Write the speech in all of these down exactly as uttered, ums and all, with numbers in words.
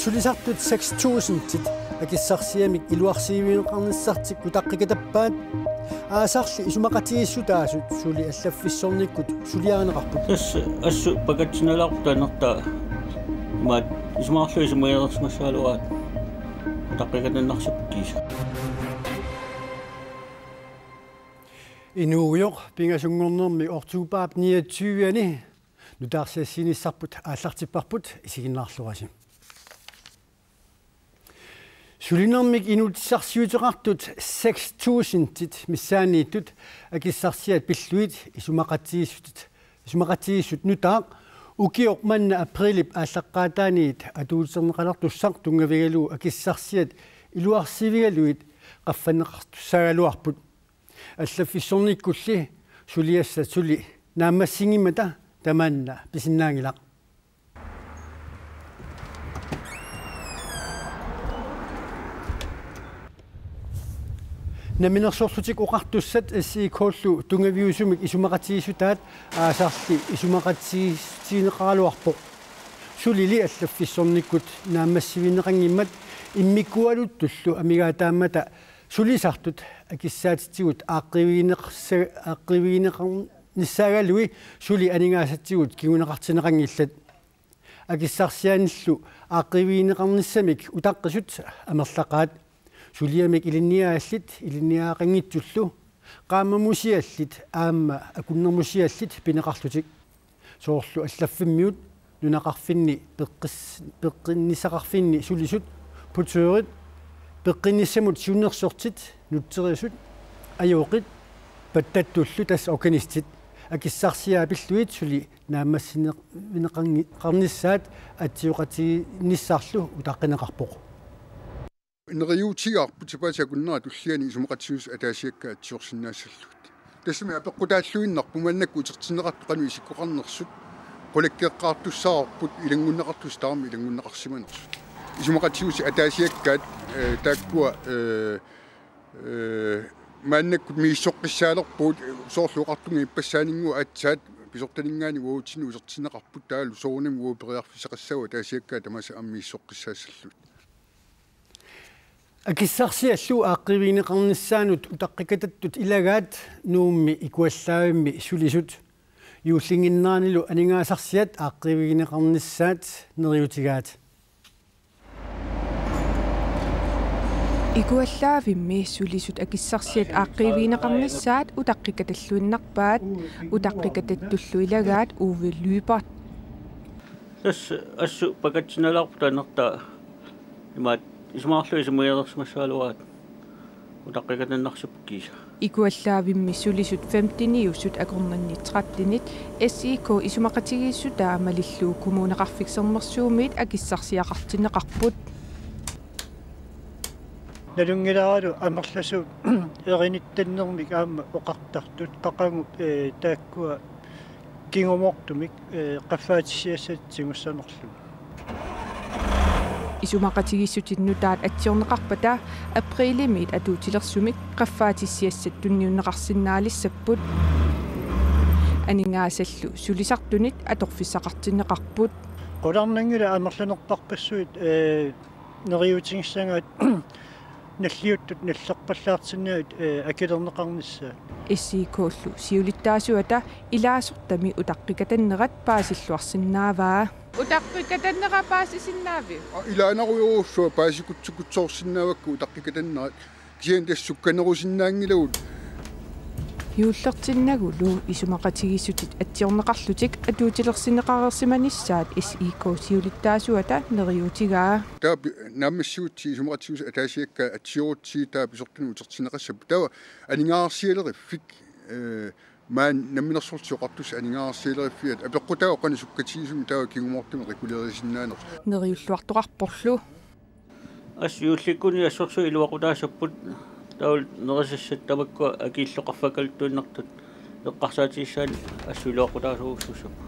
Sulisartut seks tusindit akissarsiamik iluarsiivigineqarnissartik utaqqikatappaat, aasarli isumaqatigiissutaasut suli allaffissornikkut suliarineqarput. Tassa assut pakatsinalaarput taanna, imaat isumaqarlugit isumagilersimassagaluaraat utaqqikatannarsipput kiisa. Inuugujoq pingasunngornermi oktobarip niogtyve-ani nutaarsiassiinissarput aallartipparput, isiginnaarluarisi. Sulinermik inuutissarsiuteqartut seks tusindit missaanniittut akissarsiat pillugit isumaqatigiissutit, isumaqatigiissut nutaaq ukioq manna aprilip aallaqqaataaniit atuuterneqalertussaq tunngavigalugu akissarsiat iluarsiivigalugit qaffanneqartussaagaluarput. Allaffissornikkulli suliassat suli naammassingimmata tamaanna pisinnaanngilaq. Namminersorlutik Oqartussat S I K-llu tunngaviusumik isumaqatigiissutaat aasarli isumaqatigiissutigineqaraluarpoq. Sulili allaffissornikkut naammassivinneqanngimmat immikkualuttullu amigaataammata sulisartut akissaatitsigut aaqqiivigineqarsa-, aaqqiivigineqarnissaagaluit suli aningaasatigut kinguneqartinneqanngillat. Akissarsianillu aaqqiivigineqarnissamik utaqqisut amerlaqaat. Suliamik ilinniaallit ilinniagaqanngitsullu qaammamusiallit aamma akunnermusiallit pineqarlutik. Soorlu allaffimmiut, nunaqarfinni peqqis-, peqqinnissaqarfinni sulisut, portørit, peqqinnissamut siunnersortit, nutserisut, ajoqit, pattattullu tassa organistit. Akissarsiaat pillugit suli naammassineq-, -vineqarnissaat atsioqatigiinnissarlu utaqqineqarpoq. Neriuutigaarput sapaatip akunnera tulliani isumaqatigiissut ataasiakkaat atsiorsinnaassallugit. Tassami apeqqutaalluinnarpoq maannakkut utertinneqartut qanoq isikkoqarnersut, qulakkeeqqaartussaavoq ilanngunneqartussat tamarmik ilanngunneqarsimanersut. Isumaqatigiissut ataasiakkaat, eh, taakkua, eh, eh, maannakkut misissoqqissaalerpugut, soorlu oqartunga ippassaaninnguaq aatsaat pisortaninngaanniit uatsinnut utertinneqarput, taavalu soorunami uagut periarfissaqassaagut ataasiakkaat tamaasa aamma misissoqqissaassallugit. Akissarsiallu aaqqiivigineqarnissaanut utaqqikatattut ilagaat Nuummi ikuallaavimmi sulisut. Juullinnginneranilu aningaasarsiat aaqqiivigineqarnissaat neriuutigaat. Ikuallaavimmi sulisut akissarsiat aaqqiivigineqarnissaat utaqqikatalluinnarpaat, utaqqikatattullu ilagaat Uwe Lyberth. Tassa assut pakatsinalaarput taanna, imaat isumaqarlugit isumagilersimassagaluaraat utaqqikatannarsipput kiisa. Ikuallaavimmi sulisut femteniusut akornanni trettenit S I K isumaqatigiissutaa malillugu Kommuneqarfik Sermersuumiit akissarsiaqartinneqarput. Nalunngilarlu amerlasuut erinitsinnermik aamma oqartartut, qaqugu, eh, taakkua kingumortumik, eh, qaffaatissiassat tigussanerlugit. Isumaqatigiissutit nutaat atsiorneqarpata aprilimiit atuutilersumik qaffaatissiassat tunniunneqarsinnaalissapput. Aningaasallu sulisartunit atorfissaqartinneqarput. Qularnanngilaq amerlanerpaqqissuit, eh, neriuutigissagaat nalliuttut nallerpallaartinnaat, eh, akilerneqarnissaat. S I K-llu siulittaasuata ilaasortami utaqqikatannerat paasilluarsinnaavaa. Utaqqikatannera paasisinnaaviuk? Aa, ilaanarujorujussuaq, paasikutsukutsoorsinnaavakka utaqqikatannerat. Kisianni tassa sukkanerusinnaanngilagut. Juullertinnagulu isumaqatigiissutit atsiorneqarlutik atuutilersinneqareersimanissaat S I K siulittaasuata neriuutigaa. Taava pi-, naammassigutsigit isumaqatigiissut ataasiakkaat atsiorutsigit taava pisortanit utertinneqassapput. Taava aningaasarsialeriffik, eh, maani Namminersorlutik Oqartussat aningaasarsialeriffiat apeqqutaavoq qanoq sukkatigisumik taava kingumortumik qikulerisinnaanersoq. Neriulluartoqarporlu. Assut juullikkunni assorsuaq iluaqutaassapput, taavalu nerisassat tamakkua akiillu qaffakkaluttuinnartut eqqarsaatigissaanni assut iluaqutaasorujussuussapput.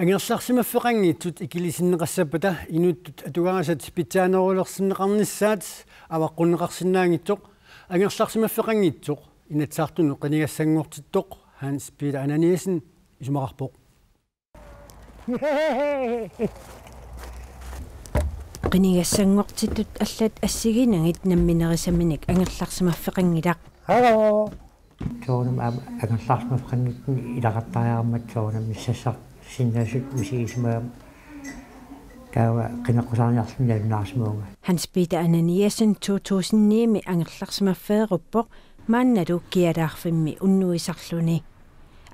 Angerlarsimaffeqanngitsut ikilisinneqassappata inuttut atugarisat pitsaanerulersinneqarnissaat avaqqunneqarsinnaanngitsoq, angerlarsimaffeqanngitsoq Inatsisartunut qinigassanngortittoq Hans Peter Ananiassen isumaqarpoq. Qinigassanngortitut allat assiginagit namminerisaminik angerlarsimaffeqanngilaq. Hallo. Soorunami aamma angerlarsimaffeqanngitsumik ilaqartariaqarmat soorunami missassarsinnaasut misigisimagama taava qineqqusaarniarluni nalunaarsimavunga. Hans Peter Ananiassen to tusind ni-mi angerlarsimaffeeruppoq maannalu Kialaarfimmi unnuisarluni.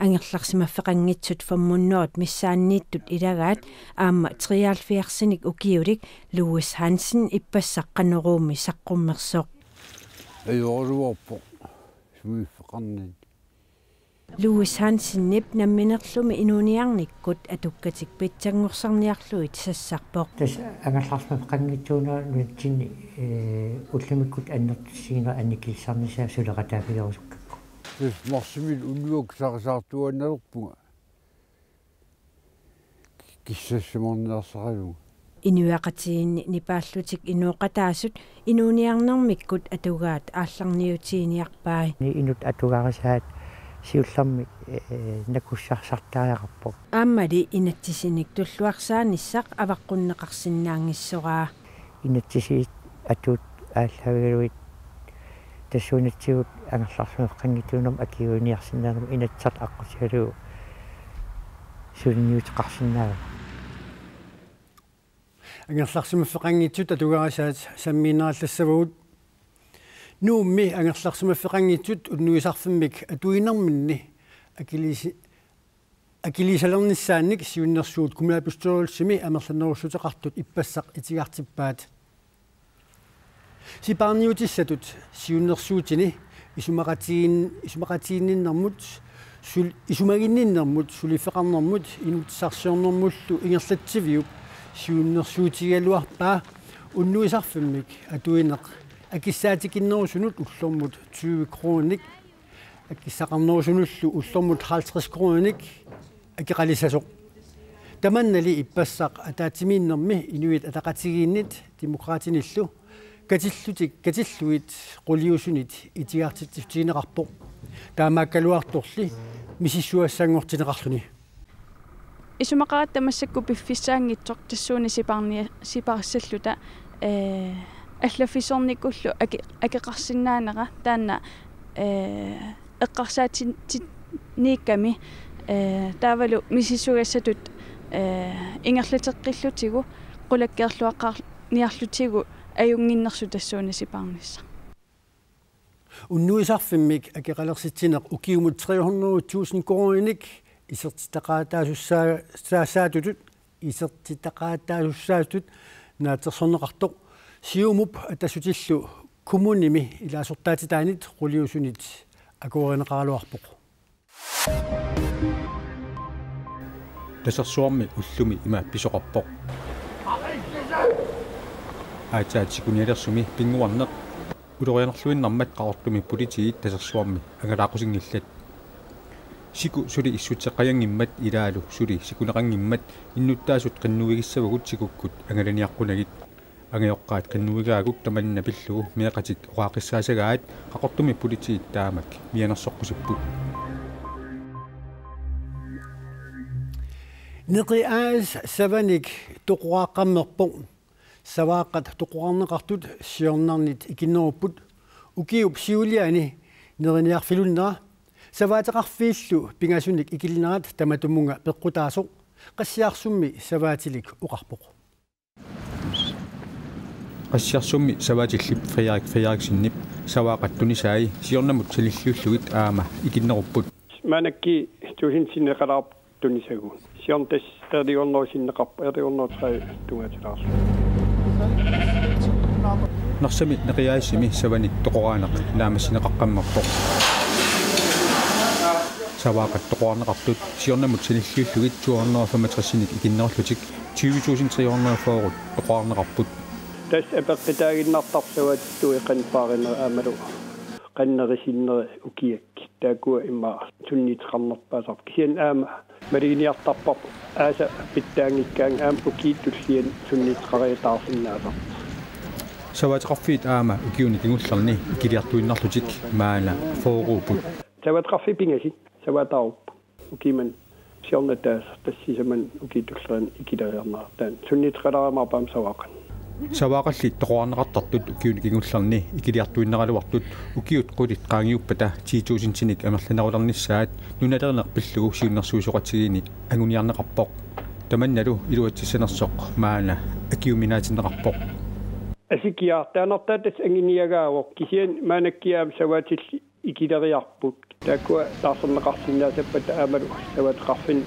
Angerlarsimaffeqanngitsut fem hundrede missaanniittut ilagaat aamma treoghalvfjerdsinik ukiulik Louis Hansen ippassaq Qanoruumi saqqummersoq. Ajoraluarpoq sumiiffeqarnani. Louis Hansenip namminerlumi inuuniarnikkut atukkatik pitsanngorsarniarlugit sassarpoq. Tassa angerlarsimaffeqanngitsuunera nunatsinni, ee, ullumikkut annertusiineq annikillisarnissaa suleqataaffiliorusukkakkit. Tassa marsimiit unnuaq sarisartuaannalerpunga. Kissassimaarniarsaralugu. Inuiaqatigiinni nipaallutik inooqataasut inuuniarnermikkut atugaat aallarniutiiniarpai. Ni inut atugarisaat siullermik, ee, nakussarsartariaqarpoq. Aammali inatsisinik tulluarsaanissaq avaqqunneqarsinnaanngissoraa. Inatsisit atuut aallavigalugit tassuunatsigut angerlarsimaffeqanngitsuunermut akiuiniarsinnaanermut Inatsisartut aqqutigalugu suliniuteqarsinnaavaa. Angerlarsimaffeqanngitsut atugarisaat sammiinnarallassavagut. Nuummi angerlarsimaffeqanngitsut unnuisarfimmik atuinerminni akiliisi-, akiliisalernissaannik siunnersuut kommunalbestyrelsimi amerlanerussuteqartut ippassaq itigartippaat. Sipaarniutissatut siunnersuutini isumaqatigiin-, isumaqatigiinninnermut sul-, isumaginninnermut suliffeqarnermut inuutissarsiornermullu ingerlatsiviup siunnersuutigigaluarpaa unnuisarfimmik atuineq akissaatikinnerusunut ullormut tyve kroninik akissaqarnerusunullu ullormut halvtreds kroninik akeqalissasoq. Tamannali ippassaq ataatsimiinnermi Inuit Ataqatigiinnit Demokraatinillu katillutik katillugit quliusunit itigartitsissutigineqarpoq. Taamaakkaluartorli misissugassanngortinneqarluni. Isumaqaratta massakkut piffissaanngitsoq tassuuna sipaarni-, sipaarsalluta, ee, allaffissornikkullu ake-, akeqarsinnaanera taanna, ee, eqqarsaatitsinniikkami, ee, taavalu misissugassatut, ee, ingerlateqqillutigu qulakkeerluaqqaarniarlutigu ajunnginnersut tassuuna sipaarnissaq. Unnuisarfimmik akeqalersitsineq ukiumut tre hundrede tusind kroninik isertitaqaataasussaa-, -saassaatutut, isertitaqaataasussaatut naatsorsorneqartoq Siumup Attassutillu kommunimi ilaasortaatitaanit quliusunit akuerineqaraluarpoq. Tasersuarmi ullumi ima pisoqarpoq. Aatsaat sikunialersumi pinnguarneq ulorianerluinnarmat Qaqortumi politiit Tasersuarmi angalaqqusinngillat. Siku suli issutseqqajanngimmat ilaalu suli sikuneqanngimmat innuttaasut qinnuigissavagut sikukkut angalaniaqqunagit. Angajoqqaat qinnuigaagut tamanna pillugu meeqqatik oqaaqqissaasagaat Qaqortumi politiit taamak mianersoqqusipput. Neqi A/S savanik toqoraaqqammerpoq. Savaaqqat toqoraarneqartut siornarnit ikinnerupput. Ukiup siuliani neriniarfilunnera savaateqarfiillu pingasunik ikilinerat tamatumunnga peqqutaasoq Qassiarsummi savaatilik oqarpoq. Qassiarsummi savaatillip Frederik Frederiksenip savaaqqat tunisai siornamut sanilliullugit aamma ikinnerupput. Maannakkut tusind sinneqalaarput tunisagut. Siorna tassa elleve hundrede sinneqarpoq, elleve hundrede tredive tungaatilaarluni. Narsami Neqi A/S-imi savanik toqoraaneq naammassineqaqqammerpoq. Savaaqqat toqoraarneqartut siornamut sanilliullugit to hundrede femogtresinik ikinnerullutik tyve tusind tre hundrede fyrre toqoraarneqarput. Tassa apeqqutaaginnartarpoq savaatit qanoq paarinerat aammalu qanoq nerisinneri ukiakkut. Taakkua immaqa sunniuteqarnerpaasarput. Kisianni aamma maluginiartarparput aasap pitsaanngikkaangat aamma ukiup tulliani sunniuteqariataarsinnaasarput. Savaateqarfiit aamma ukiuni kingullerni ikiliartuinnarlutik maanna fyrreupput. Savaateqarfiit pingasut savaataarupput. Ukiumut siorna ataaseq tassa sisamanut ukiup tulleriiaani ikileriarnerat taanna. Sunniuteqalaarimaarpoq aamma savaaqqat. Savaaqallit toqorarneqartartut ukiuni kingullerni ikiliartuinnaraluartut ukiut qulit qaangiuppata ti tusindinik amerlanerulernissaat nunalerineq pillugu siunnersuisoqatigiinni anguniarneqarpoq. Tamannalu iluatsissanersoq maanna akiuminaatinneqarpoq. Asikiartaanartaa tassa anguniagaavoq, kisianni maannakkut aamma savaatillit ikileriarput. Taakkua taarserneqarsinnaassappata aammalu savaateqarfinni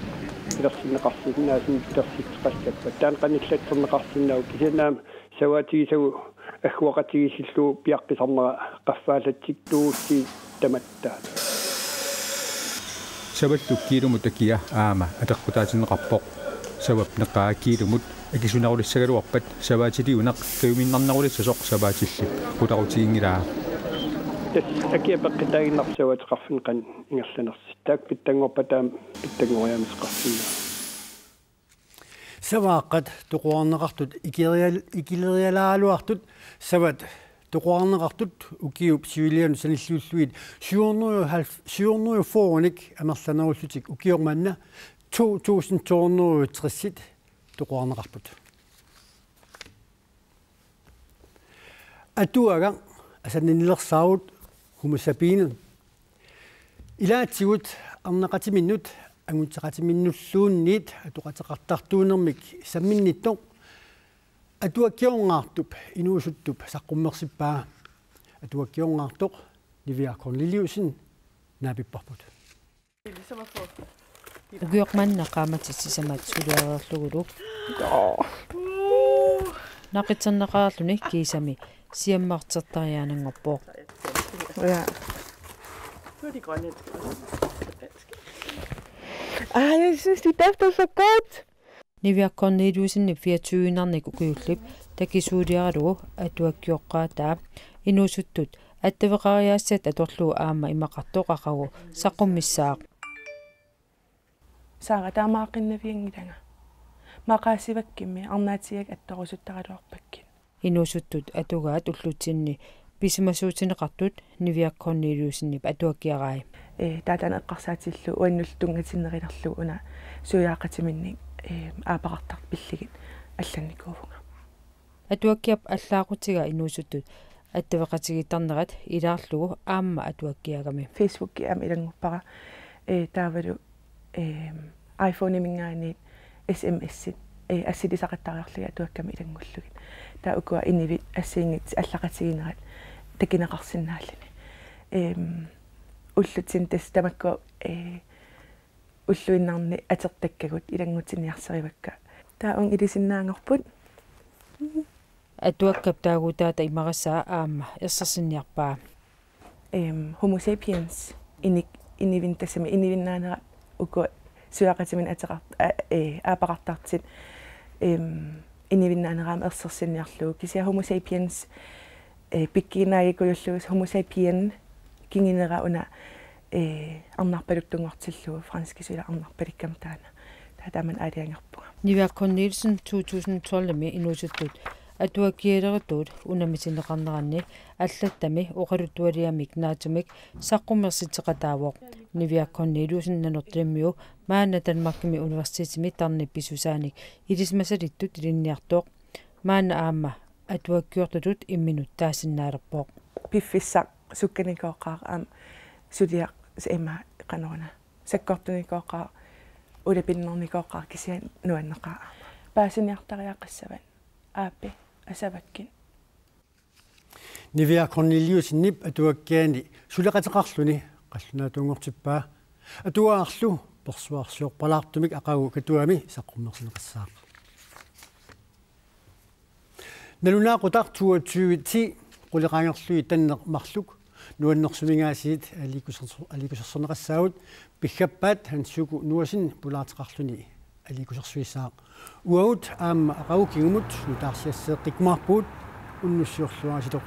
pilersinneqarsinnaasunik pilersitseqassappata. Taanna qanillatserneqarsinnaavoq, kisianni aamma savaatigisagut agguaqatigiissillugu piaqqisarnera qaffaallatsikkut tuussiit tamatta. Savallu kiilumut akia aamma apeqqutaatinneqarpoq. Savap neqaa kiilumut akisunerulissagaluarpat savaatiliuneq kajuminnarnerulissasoq savaatillip qutaqutiginngilaa. Tassa akia peqqutaaginnarpoq savaateqarfinni qanoq ingerlanersoq. Taakku pitsanngorpata aamma pitsanngoriaaseqarsinnaavoq. Savaaqqat toqorarneqartut ikilerial-, ikilerialaaraluartut savat toqorarneqartut ukiup siulianut sanilliullugit syv hundrede og halvfjerds, syv hundrede og fyrre-nik amerlanerullutik ukioq manna to tusind to hundrede og tres-it toqorarneqarput. Atuagaq asanninnilersaarut Homo sapiens. Ilaatigut arnaqatiminnut anguteqatiminnulluunniit atoqateqartartuunermik samminnittoq atuakkiorngaartup inuusuttup saqqummersippaa. Atuakkiorngaartoq Niviaq Korneliussen naapipparput. Ukioq manna qaammatit sisamat suliareerlugulu naqitserneqarluni kiisami siammartertariaananngorpoq. Ja. Ej, jeg synes, de dufter så godt. Niviaq Korneliussenip fireogtyve-innarnik ukiullip takisuuliaralugu atuakkioqqaataa inuusuttut attaveqariaassat atorlugu aamma imaqartoq aqagu saqqummissaaq. Saara, taamaaqqinnavianngilanga. Maqaasivakkimmi arnaatigigakku attorusuttaraluarpakkit. Inuusuttut atugaat ullutsinni pisimasuutigineqartut Niviaq Korneliussenip atuakkiarai. Ee, taava taanna eqqarsaatillugu uannullu tunngatinnerulerlugu una suiaaqatiminnik, ee, aapaqartartut pillugit allannikuuvunga. Atuakkiap allaaqutiga inuusuttut attaveqatigiittarnerat ilaarlugu aamma atuakkiagami. Facebooki aamma ilannguppara, ee, taavalu, ee, iPhone-iminngaanniit S M S-it, ee, assilisaqattariarlugit atuakkami ilanngullugit. Taava ukua inuit assigiinngitsut allaqatigiinnerat takuneqarsinnaalluni. Em, ullutsinni tassa tamakku, ee, ulluinnarni atortakkagut ilanngutiniarserivakka. Taava uunga ilisinnaanngorput. Atuakkap taaguutaata imarissaa aamma ersersinniarpaa. Em, Homo sapiens, inik-, inuin tassami inuinnaanera uku suiaaqatiminnik ateqart-, a-, ee, aapaqartartut, em, inuinnaanera aamma ersersinniarlugu. Kisianni Homo sapiens, ee, pikkiinnaagikujullugu Homo sapien kingunera una, ee, arnarpaluttunngortillugu, franskisut ila arnarpalikkama taanna. Taava taamani aalajangerpunga. Niviaq Korneliussen to tusind tolv-imi inuusuttut atuakkialeritut unammitinneqarneranni allattami oqaluttualiamik naatsumik saqqummersitseqataavoq. Niviaq Korneliussen Nanortalimmiu maanna Danmarkimi universitetimi tarnip pisusaanik ilisimasalittut ilinniartoq. Maanna aamma atuakkiortutut imminut taasinnaalerpoq. Piffissaq sukkanikooqaaq aamma suliaq s-, ima qanoruna. Sakkortunikooqaaq, ulapinnernikoqaaq kisianni nuanneqaaq aamma. Paasiniartariaqassavat aap asavakkit. Niviaq Korneliussenip atuakkiani suleqateqarluni qallunaatuunngortippaa. Atuagarlu persuarsiorpalaartumik aqagu Katuami saqqummersinneqassaaq. Nalunaaqutaq toogtyve ti quleqaangerlugit tanneq marluk nuannersumingaasiit aliikkuserso-, aliikkusersorneqassaagut. Piggappaat Hans Hugo Noasen pulaarteqarluni aliikkusersuissaaq. Uagut aamma aqagu kingumut nutaarsiasseeqqikkumaarpugut, unnussiorluarisi.